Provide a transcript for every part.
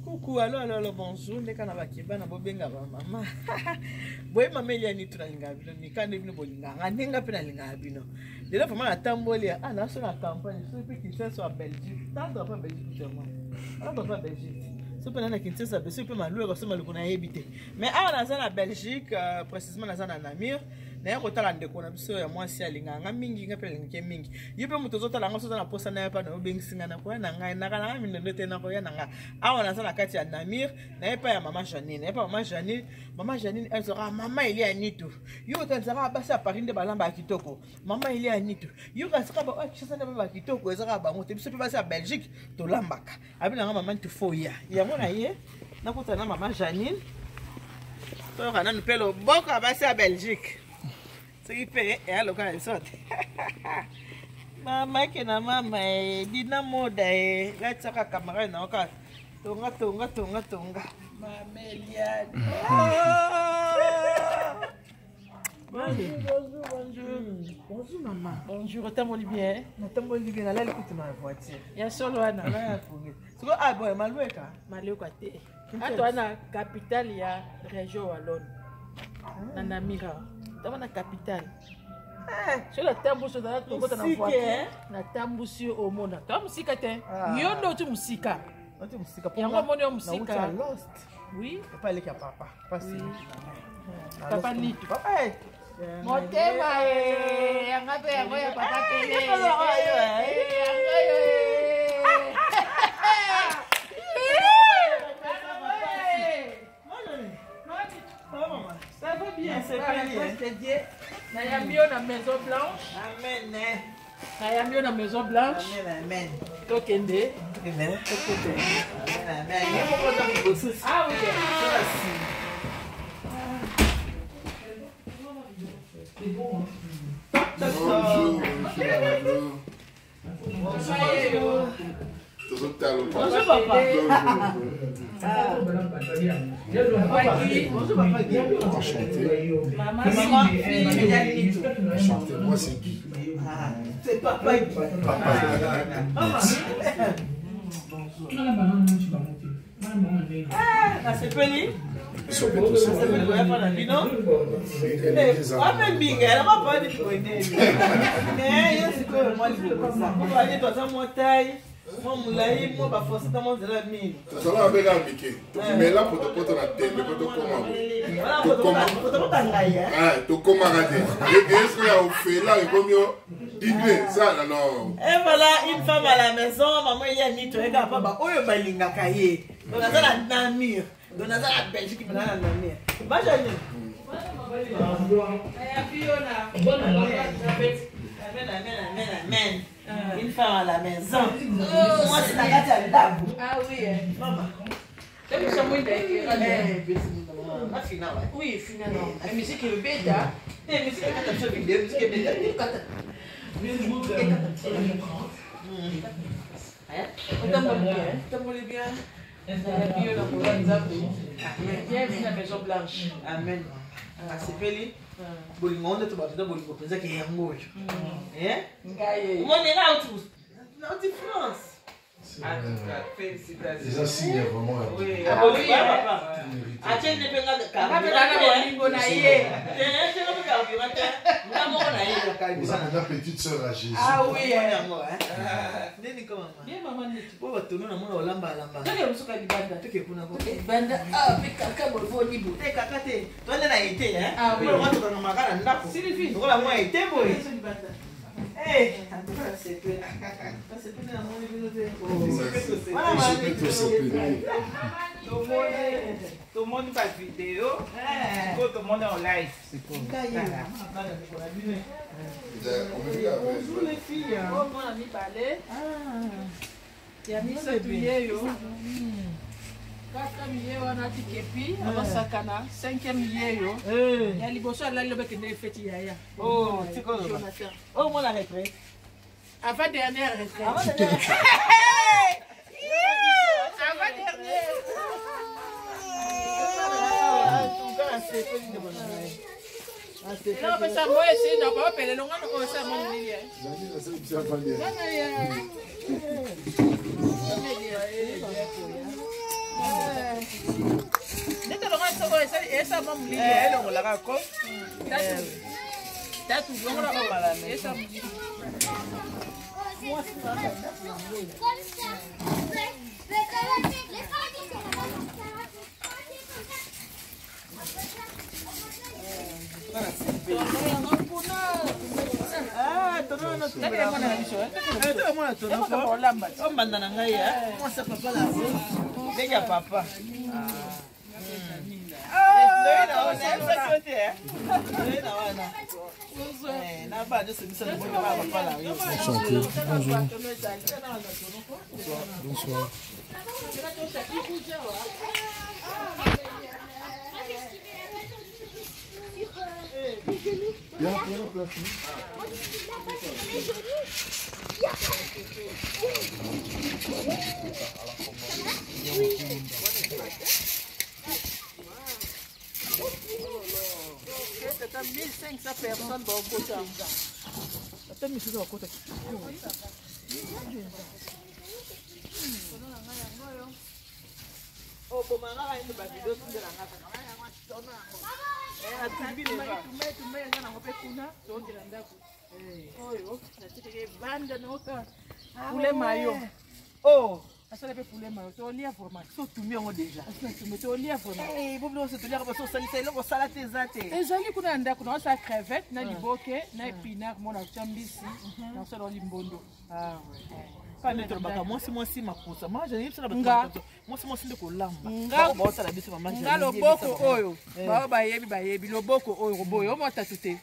Coucou, allo, allo, allo, bonjour. Ndeka na bakeba na bobenga ba mama. Boye mama Eliane tu nalinga bino, mikande bino bolinga nga ndenge pe nalinga bino. Lelo vraiment natamboli ah na so na campagne, so pe Kinshasa ya Belgique. Tandre pa Belgique tout moi. Tandre pa Belgique. So pe na Kinshasa, so pe malueka so maluku na yebi te. Mais awa naza na Belgique, euh, précisément naza na Namur. Naye kotala ndeko na biso ya mwasi alingaka nga mingi, nga pe nalingaki ye mingi. Yo pe moto ozotala nga so oza na posa na ye pa na obengisi nga nakoya na ngai, naka na nga mindondo te nakoya na nga. Awa naza na kati ya Namur, naye pa ya mama Janine, naye pa mama Janine, mama Janine azwaka mama Elia Nitu. Yo okanisaka basi ya Paris nde balambaka kitoko. Mama Elia Nitu. Yo okanisaka ba oyo Kinshasa nde balambaka kitoko, ezaka bango te. Biso pe basi ya Belgique tolambaka. Abi na nga mama Nitu fo ya. Yango na ye nakutana na mama Janine. Toyoka nanu mpe loboko ya basi ya Belgique. Soki mpe eya lokola biso te. Mama ke na mama e dina moda e latisaka camarade na yo kaka tonga tonga tonga tonga. Mama Eliane. Bonjour, bonjour, bonjour. Bonjour maman. Bonjour, otamboli bien? Natamboli bien, nalali kutu na voiture. Ya solo wana. Nalali pongi. Siko ah boy, malweka. Malweka te. Ato wana capitale ya région Wallonne. Na Namira. Tama na capitale. Eh. Soki natambusi ozala tokota na voiture, natambusi omona. Toa mosika te. Yo nde oti mosika. Oti mosika. Yango omoni yo mosika. Lost. Oui. Papa aleki ya papa. Pasi. Papa Nitu. Papa. Motema e yanga mpe yango ya papa pele. Yango yo. Ça va bien, c'est bien. Nayambi yo na Maison Blanche. Amen. Nayambi yo na Maison Blanche. Amen, amen. Tokende. Amen. Tokende. Amen, amen. Ye moko oza liboso. Ah oui. Bonjour, bonjour. Bonjour papa. Bonjour papa Guy. Enchanté. Maman, Maman, Enchanté. Moi c'est Guy. Ah, c'est papa Guy. Papa Guy. Maman. Ah, nasepeli. Nasepeli koya mpa na bino. Wape mbinga yala papa ni boye Mais yo sikoyo mwa liboso. Papa ni toza mwa taille, mwa molai, mwa ba force ta mwa nzela mingi. Tozalaka mpe kaka mike. Tokomela potopoto na tembe mpo tokoma boye. Potopoto ngai eh. Tokomaka te. Eske ya ofela ekomi yo igle sala non. Et voilà une femme à la maison, maman Elia Nito eka papa oyo balingaka ye. Donc naza na Namur. Donc naza na Belgique mais naza na Namur. Bajani. Amen, amen, amen, amen. Une femme à la maison. Moi, c'est la kati ya ndako. Ah oui. Mama. Oui, finalement. La musique est bêta. Eh, musique ekata biso video, musique ebeta te. Otamboli bien. Otamboli bien. Nayambi yo na ngolu ya Nzambe. Bienvenue na Maison Blanche. Amen. Asepeli. Bolingo nde to bato bolingo mpenza ke yango oyo. Eh? Ngai. Omoni nga auti France. Eza signe vraiment ya bolingo ya papa. Atie nde mpe nga carburant na ye. Te nga mpe carburant te. Nga moko na ye ya carburant. Oza mpenza petite sœur à Jésus. Ah oui. Yango hein. Ndeni koma. Bien maman Nitu. Po batono na mona olamba alamba. Toke mosuka libanda. Toke kuna ko. Toke libanda. Ah pe kaka boye bo. Te kaka te. Toende na ete hein. Ah oui. Mwa tokanga maka na ndako. Sylvie. Lokola mwa ete boye. Libanda. Eh, en tout cas nasepeli. Nasepeli na moni bino te. Wana Biso mpe tosepeli. Tomoni ba video sikoyo tomoni en live sikoyo. Bonjour les filles. Oh mwana mibale. Ya misato yeyo. Kaka miye wana ati kepi abasakana cinquième yeyo. Ya liboso alali lobe kende feti yaya. Oh, tikolo. Jonathan. Oh mwana retraite. Avant dernière retraite. Avant dernière. Avant dernière. Eloko pesa moi esi na ko pele longa no ko sa mo nini. Nana ya. Esa mwa molili. Elongolaka ko. Tatu, longola esa molili. Ombanda na ngai mwasa papa na ndenge ya papa. Enchanté. Bonjour. Bonsoir. Il y a la place. Ata 1500 personnes bakota. Ata misusu bakota. Tumbe eza nango mpe kuna tokela ndako oyo natikaki banda naoka poulet mayo. Oh, asala mpe poulet mayo, tolia vraiment. So otumbi yango déjà? Tumbe, tolia vraiment. Bo biloko toliaka, baso osalisa eloko osala te, eza te. Ezali kuna na ndako, naosala crevette na liboke na épinard mo, natia mbisi, naosala o limbondo. Kaka nde tolobaka mwasi mwasi makosa, mama Jani yebisa na Nga. bato, mwasi mwasi nde kolamba. Nga. Baosala biso, mama Nga Jani, loboko yebisa bango. oyo bao bayebi, bayebi loboko oyo koboyo omo tatu te,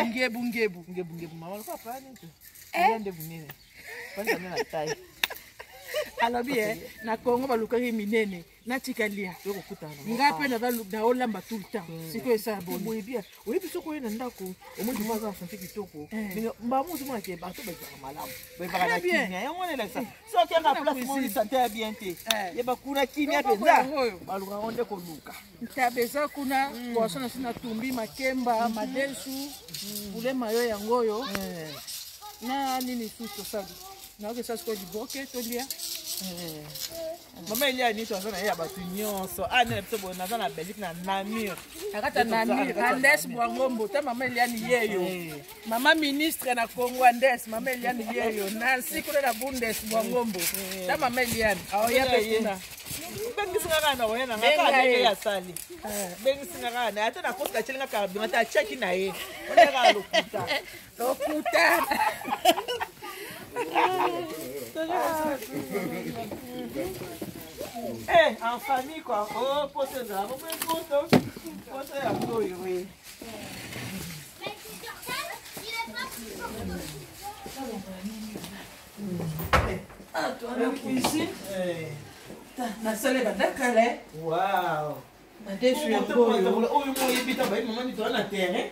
ngebu ngebu. Ngebu ngebu, mama lokola paya nini eza nde bunene panisa nde na tai. Alobi e na Kongo balukaki minene, natika lia. Tokokutana. Nga mpe naolamba tout le temps, sikoyo esala boni? Boye bien, oyebi soki oye na ndako, omoni mama aza na sante kitoko, mbamu ozomonake bato bazalaka malamu, bayebaka na Très bien. kimia. Yango wana elakisa soki aka Na place cuisine. moni sante ya bien te, yeba kuna kimia Loboko mpenza. yango oyo. Balukaka ngo nde koluka. Ntaba eza kuna, poisson nasi natumbi, makemba, madesu, poulet mayo yango oyo na nini susu tosali, naoki esa sikoyo liboke tolia. Mama Elia nito aza na ye ya bato nyonso a nde na biso boye, naza na Belgique na Namur. Na kati ya Namur, Andes Bwangombo, ta mama Eliani yeyo, mama ministre na Congo, Andes, mama Eliani yeyo, Nancy kuna na Bundes Bwangombo, ta mama Eliani aoya mpe kuna. Bengisinga kaka na oya na nga kaka Benga ndenge ye. ye asali, bengisinga kaka na ye, ata nakoska atyelinga carburant te, atiaki na ye wana kaka lokuta. Lokuta. Eh, en famille quoi. Oh, poto ezala bongo, poto poto ya oyo we. Mais Jordan, il est pas plus fort que Na cuisine nasala bandakala. Wow. Madesu yango oyo. Oyo moyebi ta baye mama nito na terrain.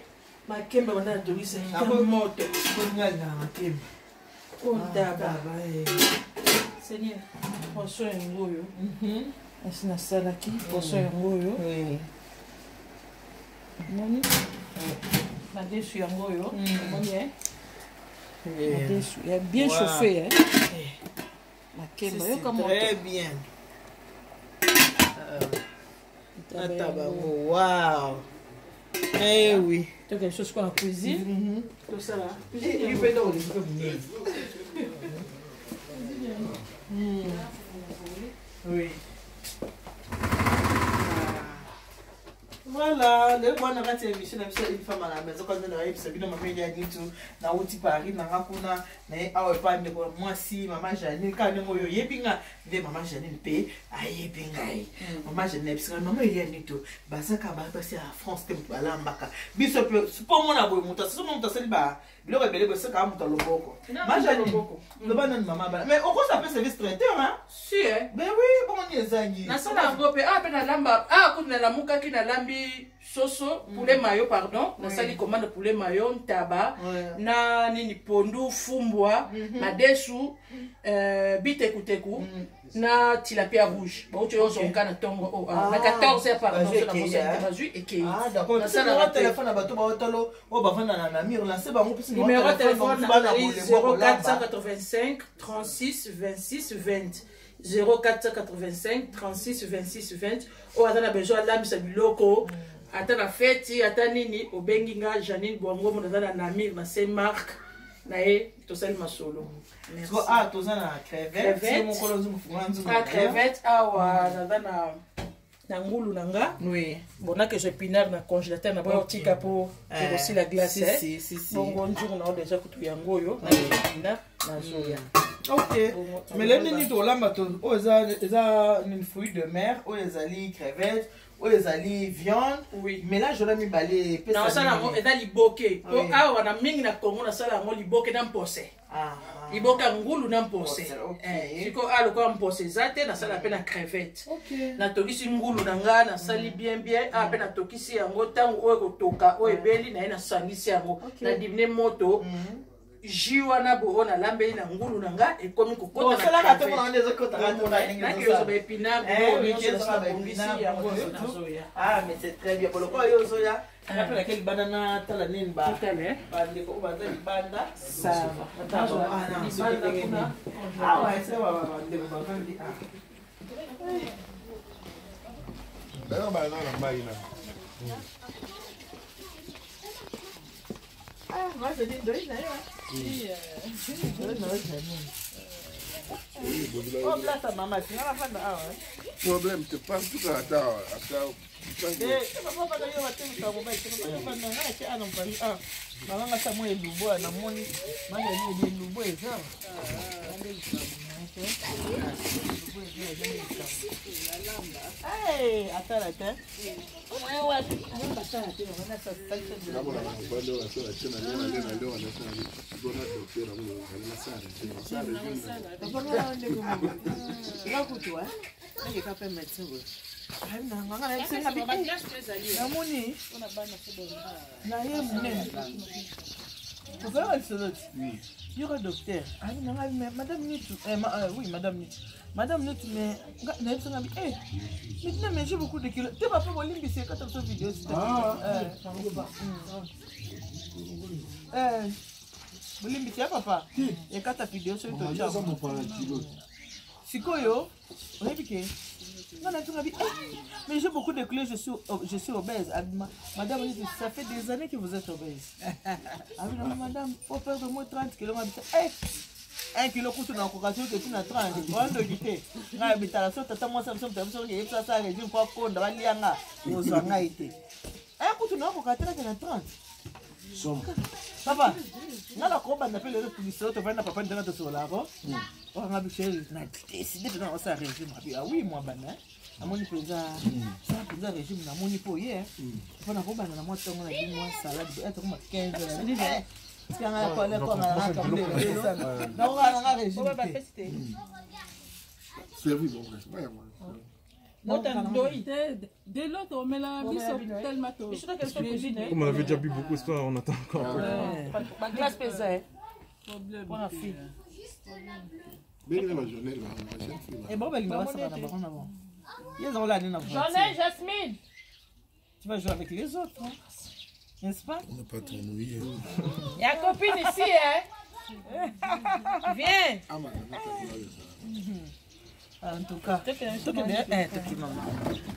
Makemba banda natongisa moto. Koninga makemba. Otaba seigneur, poisson yango oyo asi nasalaki, poisson yango oyo omoni, madesu yango oyo omoni e madesu ya bien chauffé eh. Makemba yoka moto. Très bien. Nataba yango, wow. Eh oui. Tokende so sikoyo na cuisine tosala. Yo mpe ndako lisuka monene. Oui. Voilà, lelo bwana kati ya émission na biso Une femme à la maison, quand nayebisa bino mama Elia Nitu, nauti Paris nanga kuna na ye awa epai ndeko mwasi mama Janine, kaka ndenge oyo oyebi nga nde mama Janine mpe ayebi ngai. Mama Janine ayebisi ngai, mama Elia Nitu, bazaka basi ya France te moto balambaka, biso mpe mpo mona boye moto asomo, moto asali ba biloko ebele boye, soki moto aloboko. Na Mama Janine, loboko. loba nani mama bana, mais okosa mpe service traiteur, hein? Si eh. Ben oui, bongo nini ezangi? Nasala yango mpe awa mpe nalamba awa kutu, nalamukaki nalambi soso, poulet mayo, pardon, nasali commande poulet mayo, ntaba na nini, pondu, fumbwa, madesu, bitekuteku na tilapia rouge. Bauti oyo ozonga na ntongo oh, ah, na 14 heures, pardon. Bazwi So na ekei, mosali te. eh? Bazwi ekei. Ah, d'accord. Nasalaka Numéro te. téléphone na bato baotalo oyo bavanda na Namur, lance bango mpesi. Numéro de téléphone bana ezali bolembo kolamba. 0485 36 26 20. 0485 36 26 20. Oyo aza na besoin alambisa biloko, ata na feti, ata nini, obengi nga Janine Bwangomo, naza na Namir, na Saint Marc na ye, tosali masolo. Siko ah toza na crevette. Crevette. Mokolo nzungu fungola nzungu. Ah, crevette awa naza na ngulu na nga. Oui. Bon, nakezwa épinard na congélateur na boya otika mpo ekosila glace. Si, si, si, si. Bongo nzungu na yo deja kutu yango oyo na épinard nazoya. Ok. Bongo, Mais lelo nini tolamba oyo eza nini, fruit de mer, oyo ezali crevette, oyo ezali viande. Oui. Mélange wana mibale epesa Nasala yango nini? eza liboke po Oui. awa na mingi na Congo nasala yango liboke na mpose. Ah. Liboke ya ngulu na mpose. Mpose, ok. Sikoyo awa lokola mpose eza te, nasala mpe na crevette. Ok. Natokisi ngulu na nga, nasali bien bien awa mpe natokisi yango. Ntango oyo ekotoka, oyo ebeli na ye, nasangisi yango, nadimine moto, jus wana bo oyo nalambeli na ngulu na nga ekomi kokota na Osalaka te crevette. mpona wana ezokotaka te na ndenge Nakeyoso ezosala. baépinard Eh, oui, nyonso ezosala nabongisi baépinard, yango bongo oyo surtout. nazoya. Ah, mais c'est très bien. Boloko oyo ozoya, nga mpe nake libanda natala nini ba Totale, eh? bandeko oyo baza libanda. Ça va. Natala bango. Ah, non, soki ndenge nini. Awa ese bandeko bavandi ah. D'ailleurs, bah, non, non, mai, non. Ah, moi je dis doi na yo. Doi na yo Janine. Oh, place à maman, tu vas la awa. Problème, te partout attends, attends. Eh, papa fanda yo batemisa mobali, te papa yo fanda nga ate ana mopali ah. Mama nga sa mwa elubo namoni mama ni elubo eza. Hey, atala te. Ngamona mobali oyo asala te na leo, na leo, na leo, na leo, na docteur yango, na sala régime, na sala régime. Papa nga ndeko moko. Nga kutu eh. Nakeka pe médecin boye. Ayi na nga nga nayebisi nga bi eh, namoni na ye monene ozalaka lisolo ti yoka docteur ayi na nga mais madame Nitu eh, oui, madame Nitu, madame Nitu, mais nayebisi nga bi eh maintenant, mais j'ai beaucoup de kilos te. Papa, bolimbisi, ekata biso video s'il te plaît. Eh, bolimbisi ya papa, ekata video soki totia. Aza mopala kilo. Sikoyo oyebi ke nga natunga bi eh, mais j'ai beaucoup de kilos, je suis obèse. Abima madame Nitu, ça fait des années que vous êtes obèse. Abi non, madame, faut perdre au moins 30 kilos. Nga bisa eh 1 kilo kutu na koka soki eti na 30 wandoki te. Ngai bitala so tata mwasi biso moto biso yebisa asala régime po akonda balianga ozwa ngai te. Kutu nakoka te nake na 30. Papa nga nakobanda mpe lelo lisolo tovandi na papa ndenge tosololako okanga biso na décide mpenza nakosala régime. Abi ah oui, mwa bana namoni mpenza sala mpenza régime, namoni mpo ye mpo nakobanda na mwa ntongo na bi mwa salade etakoma 15 nakokaka nanga régime te. Servi, bon, c'est pas moi. De l'autre, on met la biso tellement tôt. Comme on avait déjà bu beaucoup ce soir, on attend encore un peu. Baglace mpe eza Problème. mpona fille. Bengi na journée, là, ma jeune fille, là. Eh, bon, balinga basaka na bango na bango ye ezango lani na J'en ai voiture. Jasmine. Tu vas jouer avec les autres, hein? N'est-ce pas? On n'a pas trop mouillé. Il y a copine ici, hein. Viens. Ah, ma, ma, ma, En tout cas, tokende eh, toki mama,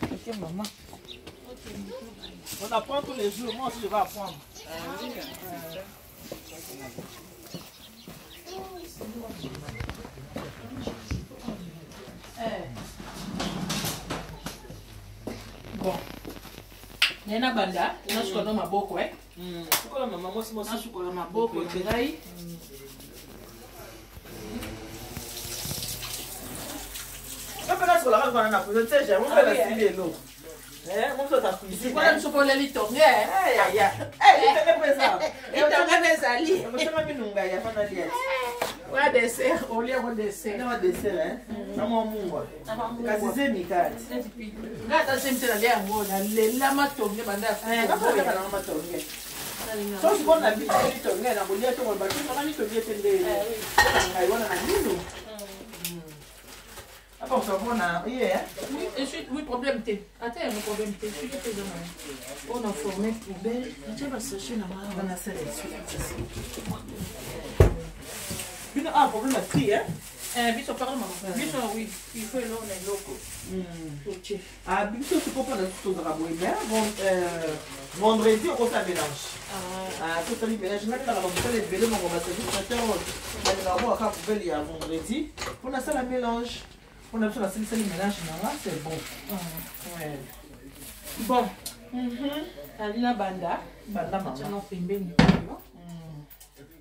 toki mama. On apprend tous les jours. Moi aussi, je vais apprendre. Bon, naye na banda nasukola no maboko eh. Sukola mama mwasi mwasi. Nasukola maboko na ngai. Mpe nasukolaka lokola na cuisine te, jamu mpe nasimbi eloko moso ta cuisine. Wana biso mpo oleli tonge. Yaya litenge mpe eza. Litonge mpe ezali. Mosanga minunga ya fana lia. Wa dessert, olia ngo dessert. Na dessert na mwa mungwa, kasi zemi kati. Ngai ata zemi te, nalia yango, nalela matonge banda. Nakoleka nanga matonge so sikoyo na bino litonge na kolia to koloba tongaka litonge te nde na ngai wana na mino apakosa mpona ye. Oui, problème te, ata yango problème te. Soki te eza na oyo na forme poubelle, natia basachet na nga. Nasala bino ah problème ya tri. Biso, pardon mama, biso oui, il faut eloko na eloko totie. Ah, biso sikoyo mpona biso tozalaka boye, mais vendredi okosala mélange. Ah, tosali mélange. Nga nalaka bamosala ebele moko, baservice traiteur oyo balingaka bwaka kaka poubelle ya vendredi mpo nasala mélange. Mpona biso nasilisali mélange nanga, c'est bon. Ouais. Bon, nali na banda. Banda mama. Tiana pembeni oyo,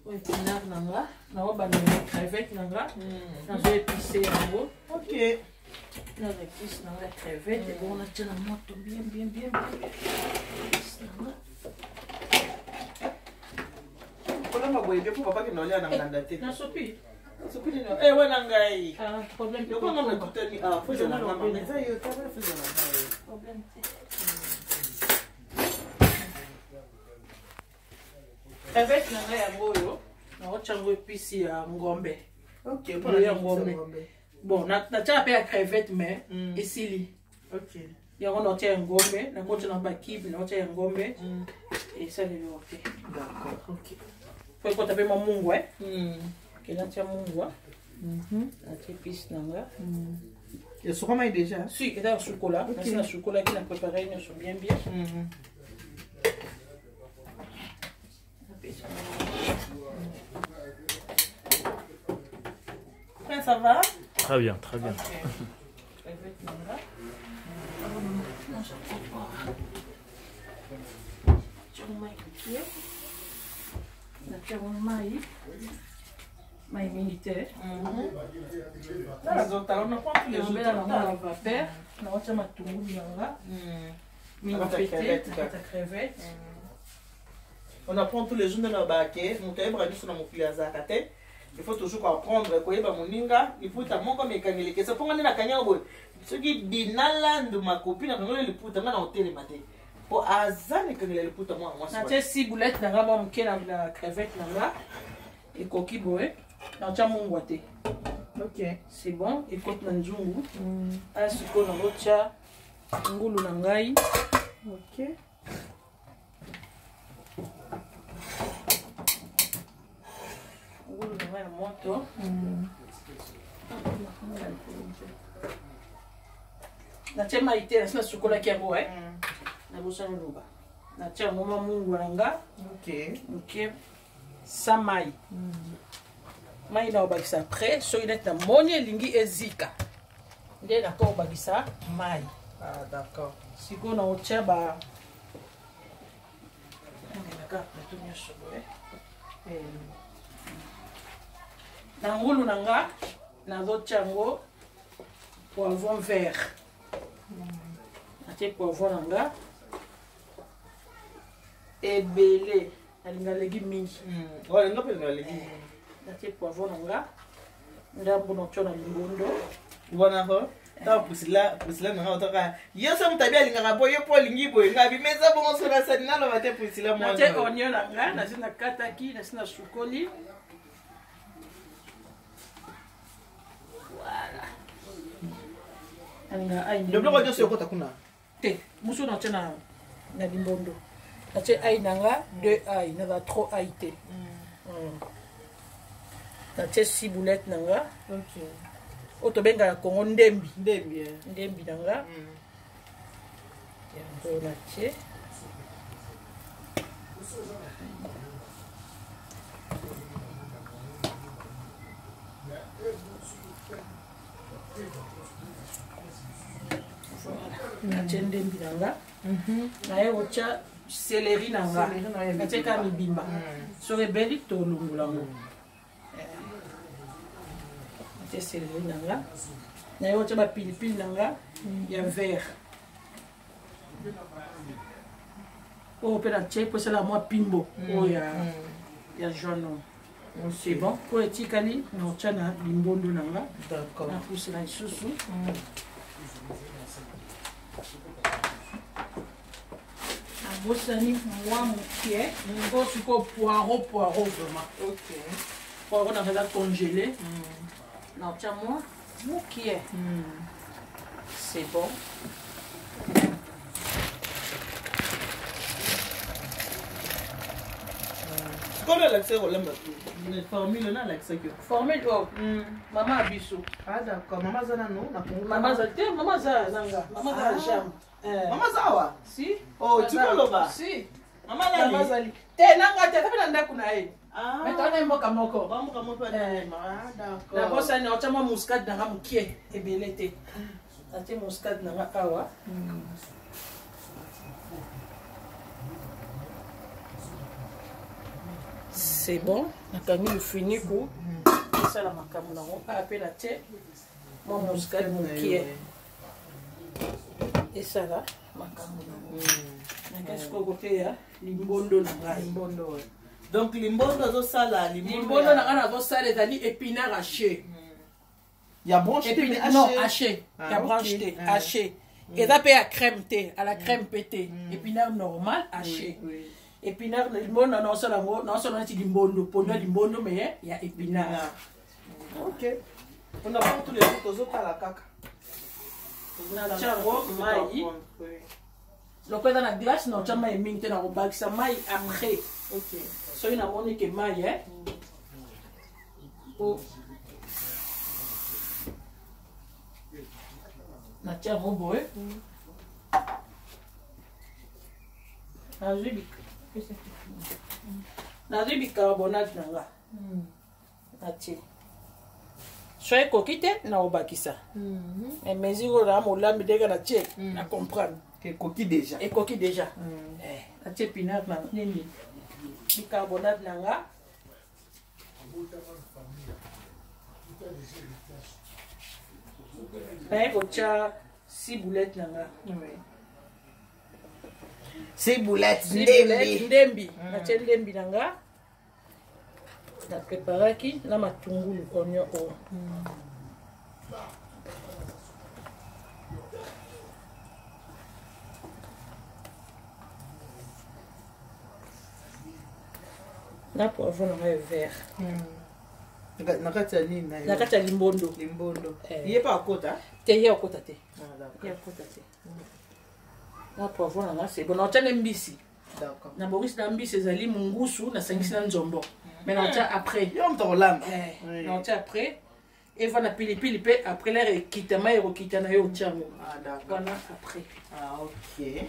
oyo épinard na nga, naobanda na crevette na nga, nazo épice yango. Na épice na nga crevette, ebongo natia na moto bien bien bien bien, épice na nga. Kolamba boye bien mpo papa kende olia na nganda te. Nasopi. Sopi nini? Eh, wana ngai. Ah, problème te. Lokola nga natutani, ah, fo ezala nga mama, eza yo te, fo ezala ngai. Problème te. Crevette na ngai yango oyo, naotya yango episi ya ngombe. Ok. Ya ngombe. Bon, natiaka mpe ya crevette, mais esili. Yango naotya ya ngombe, nakotya na bakibe, naotya ya ngombe, esaleli te. D'accord, ok. Po ekota mpe mwa mungwa, ke natia mungwa, natia episi na nga. Esokomai déjà? Si, eza ya sukola. Nasi nasukolaki, na préparé nyonso bien bien. Prince, ça va? Très bien, très bien. Crevette na nga, tiango mai mokie, natiango mai, mai mingi te. Nazotala, on apprend tous les jours. Naobela nango na vapeur, naotia matungulu na nga mingi Na kati pe ya te. crevette. Na kati ya crevette. On apprend tous les jours. Nde na bake moto ayebaka biso na mokili azalaka te. Il faut toujours koapprendre, koyeba moninga. Liputa moko mekangeli kesa mponga nde nakangi boye. Soki dinalandu makopi nakangeli liputa, nga na kotelema te mpo aza na ekangeli ya liputa mwana mwasi. Natie ciboulette na nga mwa moke na crevette na nga, ekoki boye, natia mungwa te. C'est bon, ekoti na nzungu. Aya sikoyo nazotia ngulu na ngai. Ngulu na ngai ya moto, natie mai te, nasi nasukolaki yango. E nabosani loba, natie yango mwa mungwa na nga moke sa mai. Mai na obakisa après, soki neti namoni elingi ezika, nde nako obakisa mai. Ah, d'accord. Sikoyo na otia ba ngelaka plateau nyonso boye. Na ngulu na nga nazotia yango poivron vert, natie poivron na nga ebele, nalinga légume mingi. Olinga mpe linga légume. Natie poivron na nga ndambo, natia na limbondo. Wana ko ntango Priscilla, Priscilla nanga otaka yo so moto abi alingaka boye, yo mpo olingi boye, nga abi meza bongo. So nasali naloba te, Priscilla. Natie Mwana. oignon na nga, nasi nakataki, nasi nasukoli. Voilà, nalinga ai. Biloko nyonso ekota kuna? Te, mosu natie na limbondo, natie ail na nga, deux ail, naza trop ail te. Natie ciboulette na nga, oyo tobengaka Kongo ndembi. Ndembi, eh. Ndembi na nga yango natie. Natie ndembi na nga, naye kotya céleri na nga. Céleri na yo. Natie kaka mibimba, soki ebeli tolongola yango. Natie céleri na nga, naye kotya bapilipili na nga ya vert oyo mpe natie po esala mwa pimbo oyo ya jaune. C'est bon, oyo etikali na otya na limbondo na nga. Napusela lisusu. Nabosani mwa mokie oyo sikoyo, poireau, poireau vraiment. Poireau nanga eza congelé, naotya mwa mokie. C'est bon. Sikoyo alakisa kolamba tu. Formule nalakisaki yo. Formule oyo mama ya biso. Ah d'accord, mama aza nanu na Congo? Mama aza te, mama aza nanga, mama aza na jambe. Mama aza awa? Si. Oh, tikoloba. Si. Mama nani? Mama azali te, nanga te, aza mpe na ndako na ye. Ah. Mais towana mboka moko. Bamboka moko. Ah d'accord. Nabosani otya mwa muscade nanga mokie, ebele te. Natie muscade nanga awa. C'est bon, nakangi lufiniku, esala makambo nango. Awa mpe natie mwa muscade mokie, esala makambo nango. Nakasi sikoyo koteya limbondo na ngai. Limbondo. Donc limbondo azosala? Limbondo na ngai nazosala ezali épinard haché. Ya branche te, mais Non, haché ya branche te, haché eza mpe ya crème te, à la crème mpe te, épinard normal haché. Épinard limbondo naosala yango, naosala neti limbondo, pondo ya limbondo, mais ya épinard. Ok, on apprend tous les jours, tozotala kaka. Natia yango mai loko eza na glace, naotya mai mingi te, nakobakisa mai après soki namoni ke mai po natia yango boye. Nazwi bicarbonate na nga, natie. So ekoki te, nakobakisa. Mais mesure oyo naa molambi, ndenge natie, na comprendre. Ekoki déjà. Ekoki déjà. Natie épinard na nini, bicarbonate na nga. Naye kotya ciboulette na nga. Ciboulette. Ndembi, ndembi. Natie ndembi na nga, na préparaki na matungulu, oignon oyo. Na poivron na ngai vert. Na kati ya nini? Na kati ya limbondo. Limbondo. Ye mpe akota? Te, ye akota te, ye akota te. Na poivron na nga, c'est bon. Naotya nde mbisi. Nabongisi na mbisi, ezali mungusu, nasangisi na nzombo, mais naotya après. Yo moto akolamba. Naotya après, eva na pilipili mpe après lere ekita, mai ekokita na yo, otya yango wana après. Ah, ok.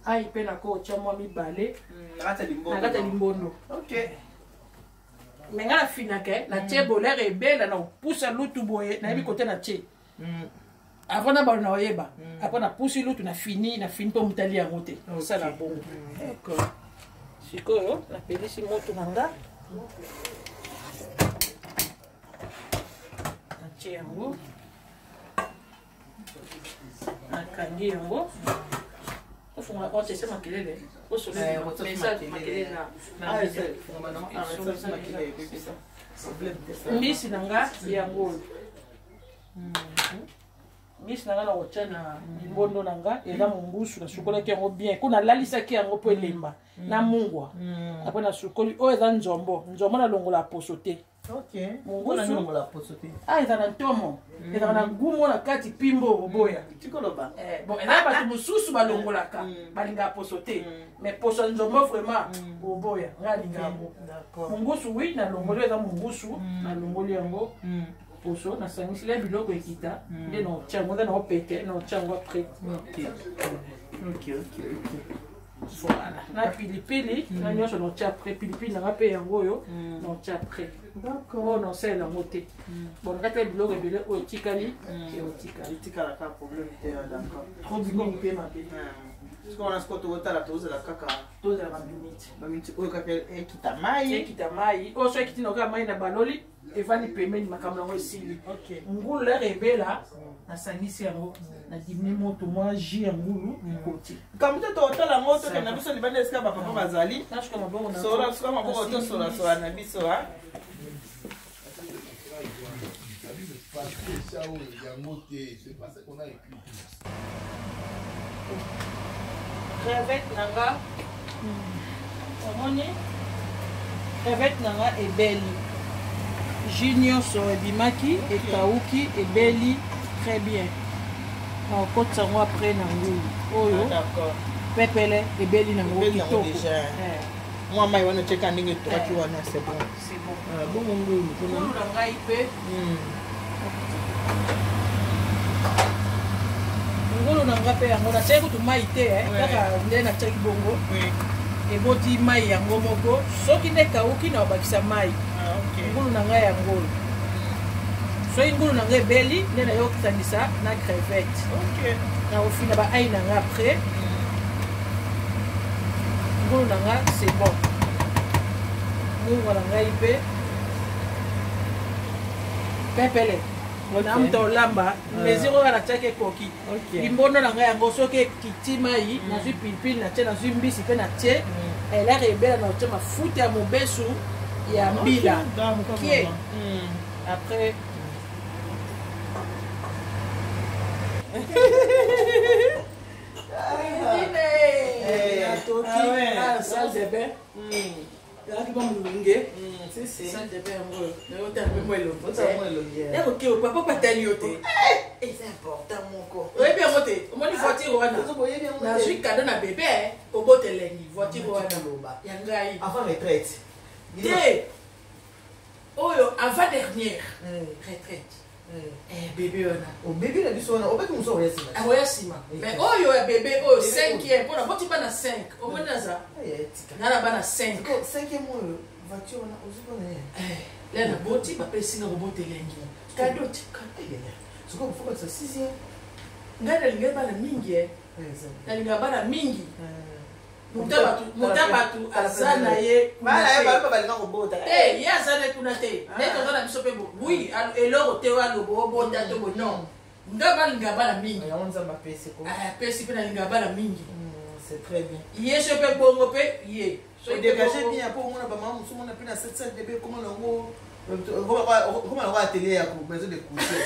Ai mpe nako otya mwa mibale. Na kati ya limbondo. Na kati ya limbondo. Ok. Me ngai nafinaka, natie bolere ebela na kopusa lutu boye, nayebi kote natie avant na balo na oyeba. Après napusi lutu, na fini, na fini mpo motali yango te, osala bongo. Sikoyo napelisi moto na nga, natie yango, nakangi yango. Ofungola porte, ese makelele, makelele na mbisi na nga yango oyo. Mbisi na nga na kotya na limbondo na nga eza mongusu. Nasukolaki yango bien, ko nalalisaki yango mpo elemba na mungwa. Après nasukoli. Oyo eza nzombo. Nzombo nalongola poso te. Mungusu ah, eza na ntomo, ezaka na gumo na kati, pimbo oboya. Bon, eza bato mosusu balongolaka, balingaka poso te, mais poso ya nzombo vraiment oboya. Ngai alinga yango. Mungusu, oui, nalongoli, eza mungusu, nalongoli yango poso, nasangisili ya biloko ekita nde naotia yango, eza naopete, naotia yango après. Voilà, na pilipili na nyonso naotia après. Pilipili nanga mpe yango oyo naotia après, oyo naosalela yango te. Bon, na kati ya biloko ebele oyo etikali, eotikali. Etikalaka problème te, d'accord. Trop mingi mpe mabe. Sikoyo wana, sikoyo tokotala, tozela kaka. Tozela baminute. Baminute oyo kaka ekita mai. Ekita mai oyo, so ekiti na kaka mai na baloli, evandi pembeni, makambo yango esili. Ngulu lere ebela, nasangisi yango, nadimini moto, mwa jus ya ngulu ekoti. Kambo te, tokotala yango, tokende na biso libanda esika bapapa bazali. Nasuka maboko. Sola, suka maboko, tosolasola na biso. Papier ça oyo yango te, c'est pas ce qu'on a écrit. Crevette na nga, omoni crevette na nga ebeli, jus nyonso ebimaki, ekauki, ebeli très bien. Nakokotisa yango après na ngulu oyo. Pepele ebeli nango kitoko. Mwa mai wana otyeka ndenge etokaki wana, c'est bon. C'est bon. Ah, bongo ngulu kuna. Ngulu na ngai mpe, ngulu na ngai mpe yango natiaki kutu mai te, eh, kaka nde natiaki bongo. Eboti mai yango moko. Soki nde ekauki, na obakisa mai. Ah, ok. Ngulu na ngai yango oyo. Soki ngulu na ngai ebeli, nde nayokosangisa na crevette. Nakofina ba ai na ngai. Après, ngulu na ngai, c'est bon. Mungwa na ngai mpe pepele na moto olamba, mesure oyo natiaki ekoki. Limbondo na ngai yango, soki ekiti mai, nazwi pilipili natie, nazwi mbisi mpe natie. Elere ebela, na otie mafuta ya mobesu ya mbila kie. Après, natoki. Ah ouais. Ah, salle de bain ezalaki mwa molunge. Si, si. Salle de bain yango oyo, nayotala mpe mwa elongi. Otala mwa elongi, eh. Yakoke, papa patali yo te. Eza important moko. Oyebi yango te. Omoni voiture wana? Oyebi yango te. Nazwi cadeau na bebe kobota elengi, voiture wana. Loba. Ya ngai. Avant retraite. Te, oyo avant dernière retraite. Eh, bebe wana. Obebi na biso wana, obeki mosu oya nsima. Akoya nsima, mais oyo ya bebe oyo 5e, mpona boti bana 5. Omoni naza nga na bana 5. Cinquième oyo, voiture wana ozwi mpona ye? Le na boti, bapesi nga kobota elengi, cadeau ti. Sikoyo bofokatisa sixième. Ngai nalingai bana mingi, e nalingaka bana mingi. Moto bato aza na ye kuna Bana ye te. baloba balinga kobota. Te, ye aza na ye kuna te. Nde toza na biso mpe oui, eloko te oyo aloba obota to bo. Non, nga balinga bana mingi. Yango Nzambe apesi ko. Ah, apesi mpe, nalinga bana mingi. C'est très bien. Ye so mpe bongo mpe ye. Soki mpe Odégage bongo- bien mpo omona bamama mosusu, omona mpe na 7 db ekoma nango, ekoma nango atelier ya maison de couture.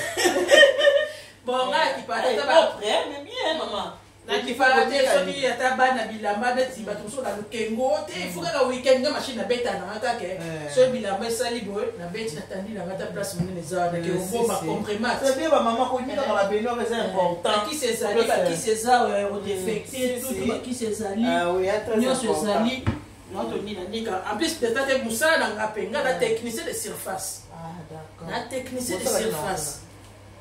Bon, nga akipala ata Propre, mais bien, maman. Nakipala te. Soki ata bana bilamba, neti bato mosusu na lokengo te, il faut kaka weekend nga machine nabeta nanga kaka. Soki bilamba esali boye, nabeti, natandi nanga ta place monene eza wana ke obomba compremat. C'est bien, bamama konikaka babaignoire, eza important. Bakisi ezali, bakisi eza odésinfecte tout, bakisi ezali. Ah oui, très Nyonso important. ezali naotonina nika. En plus, peut-être te mosala na nga mpe nga na technicien de surface. Ah, d'accord. Na technicien de Mosala nini? surface.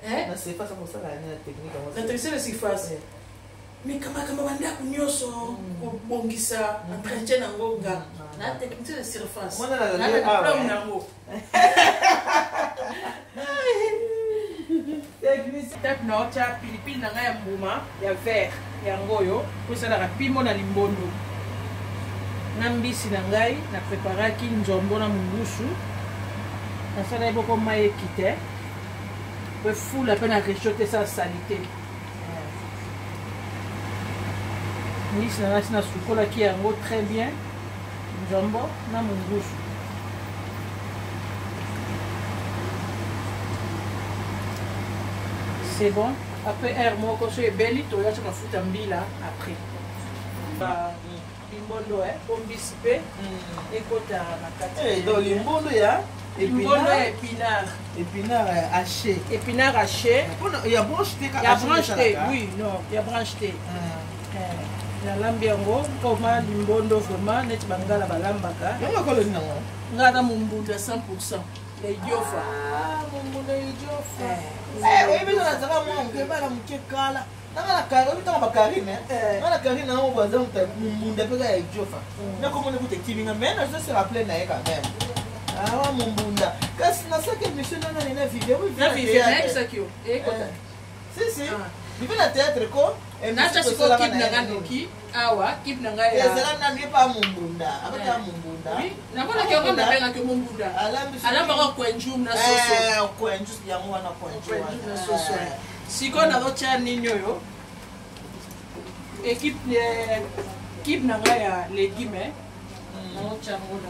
Hein? Na surface mosala ya nini na technique yango? Na technicien de surface, mikambakamba bandako nyonso, kobongisa, entretien nango, nga na technicien de surface. Mwana na Na lelo awa, diplôme eh. nango. Technicien. Tape na otya pilipili na ngai ya mbuma ya vert yango oyo, po esalaka pimo na limbondo na mbisi na ngai. Na préparaki nzombo na mungusu, nasalaki boko mai ekite po efula mpe na réchaud te, esala saleté. Mbisi na ngai si nasukolaki yango très bien, nzombo na mungusu. C'est bon. Après air moko so ebeli, toyati mafuta mbila. Après limbondo po mbisi mpe ekota na kati. Donc limbondo ya Limbondo ya épinard. Épinard haché. Épinard haché. Ya branche te? Ya branche te, oui. Non, ya branche te. Nalambi yango koma limbondo vraiment neti bangala balambaka. Yango akoloni nango. Nga na mombundu ya 100 ya idiofa. Mombundu ya idiofa. Oyebi nga nazalaka mwana moke, bana moke kala, nanga na kari, oyebi ntango bakarine, nga na karine nango baza mombunda mpe kaka ya idiofa. Nakomona kuta ekiminga, mais nazo se rappeler na ye quand même awa mombunda. Kasi nasaki émission nanani na video. Na video nayebisaki yo ekota. Si, si, vive na théâtre ko. Natya sikoyo kipe na nga noki awa, kipe na ngai. Ezala nanu ye pa mombunda, abata mombunda. Namonaki yango, nabengaki mombunda, alambaka kwenjum na soso. Kwenju yango wana, kwenju. Na soso. Sikoyo nazotya nini oyo, équipe, kipe na ngai ya légume, nazotya yango na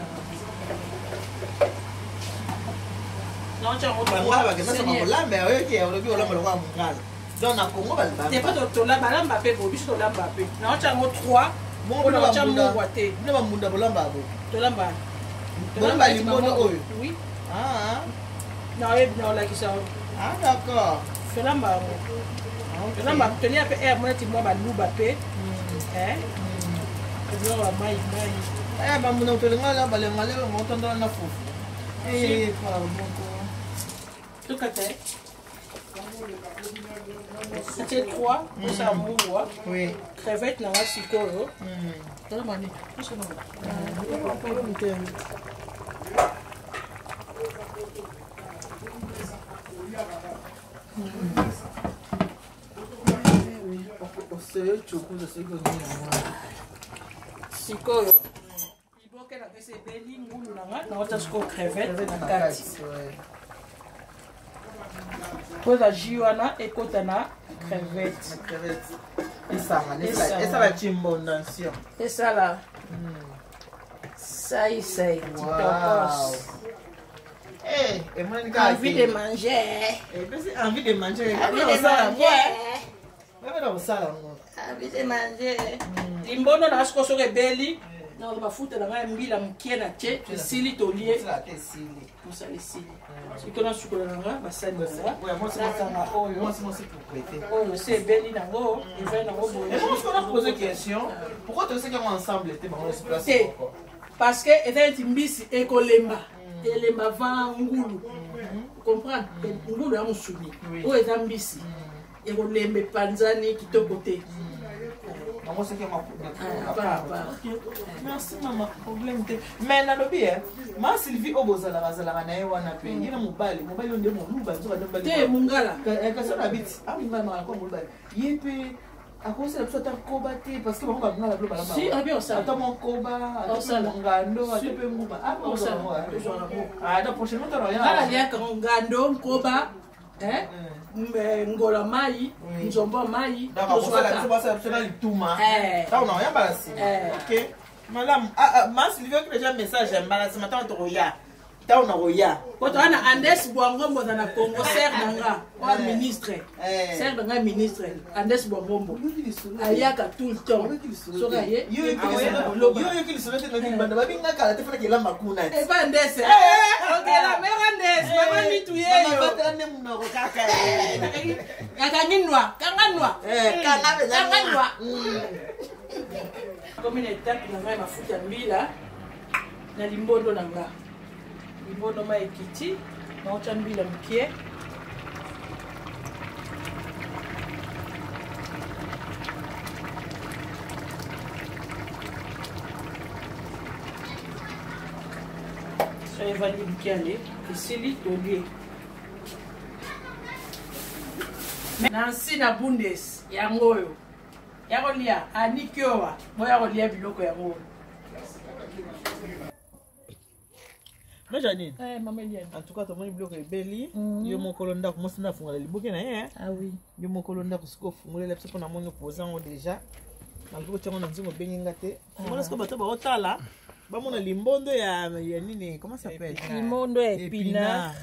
nazotya yango. Bangala bakendasaka kolamba, oyoki olobi olamba lokola mongala. Donc na Congo. Te, po balamba mpe bo, biso tolamba mpe. Naotya yango 3 mpo naotya mungwa te. Bino bambunda bolamba bo? Tolamba. Bolamba limbondo oyo? Oui, naoyebi, naolakisa. Ah, d'accord. Tolamba yango, tolamba, tolia mpe aire mo neti mwa baluba mpe biloko ya mai mai. Eh, bambuna tolinga balenga lelo motondola na fufu. Eh, pardon. Tokata atie 3 osala mungwa. Oui. Crevette nanga sikoyo. Tala mani. Problème te. Sikoyo liboke na pesa ebeli ngulu na nga, naota sikoyo crevette na kati po eza jus wana ekota na crevette. Esala chimbondansion. Esala saisai titokos. Envie de manger. Envie de manger. Envie de manger. Bebela kosala yango. Envie de manger. Limbondo na sikoyo soki ebeli, na mafuta na ngai ya mbila mokie na tie, esili, tolie. Mosala esili. Soki nasukola na nga basani na nga, nakanga oyo oyo se ebeli nango, evai nango boye. Pose question, pourquoi toseki yango ensemble te, bango nyonso place te moko? Parce que eza neti mbisi ekolemba, elemba va ngulu, comprendre? Ngulu ya mosuni oyo eza mbisi ekolemba, epanzani kitoko te. Bango soki yango. À part, à part. Merci mama, problème te. Mais nalobi e ma Sylvie oyo bozalaka, azalaka na ye wana mpe ye na mobali, mobali oyo nde moluba, nzoka nde mobali te, mongala. Kasi oyo na biti amongala makala kwa moluba, ye mpe akosala biso ata koba te, parce que bango bangala bilo. Si, abi osala. Ata mokoba, ata mpe Osala. mongando, ata Si. mpe nguba. Osala, tozwaka yango. Ata prochainement Nga toloya. naliaka ngando, nkoba, eh, ngola mai, nzombo ya mai. Akosala biso tozwaka. basala biso na lituma ntango na oyambala nsima. Ok, malamu. Ma Sylvie oki déjà message ya mbala nsima ntango tokoya, ntango na koya. Po toza na Andes Bwangombo, aza na Congo, sere na nga oya ministre. Sere na nga ministre Andes Bwangombo ayaka tout le temps. Soki aye, Yo oyoki lisolo te, noki libanda babinga kala te, fanaki elamba kuna ti. Eba Andes okela mare Andes mama mitu yeyo. Batela nde monoko kaka. Akangi nwa, kanga nwa. Kanga mpenza. Kanga nwa. Komi na etape na ngai, mafuta ya mbila na limbondo na nga. Limbondo mai ekiti, naotya mbila mokie. So evandi mokie, ale esili, tolie. Nansi na Bundes yango oyo ya kolia, aniki owa boya kolia biloko yango oyo. Ma Janine. Eh, mama Eliane. En tout cas tomoni biloko ebeli. Yo mokolo ndako, mwasi nde afungola liboke na ye. Ah oui. Yo mokolo ndako sikoyo ofungolela biso, mpo namoni opoza yango déjà, malgré otiango na nzingo, obengi nga te. Fungola sikoyo, bato baotala, bamona limbondo ya nini, comment ça s'appelle? Limbondo ya épinard.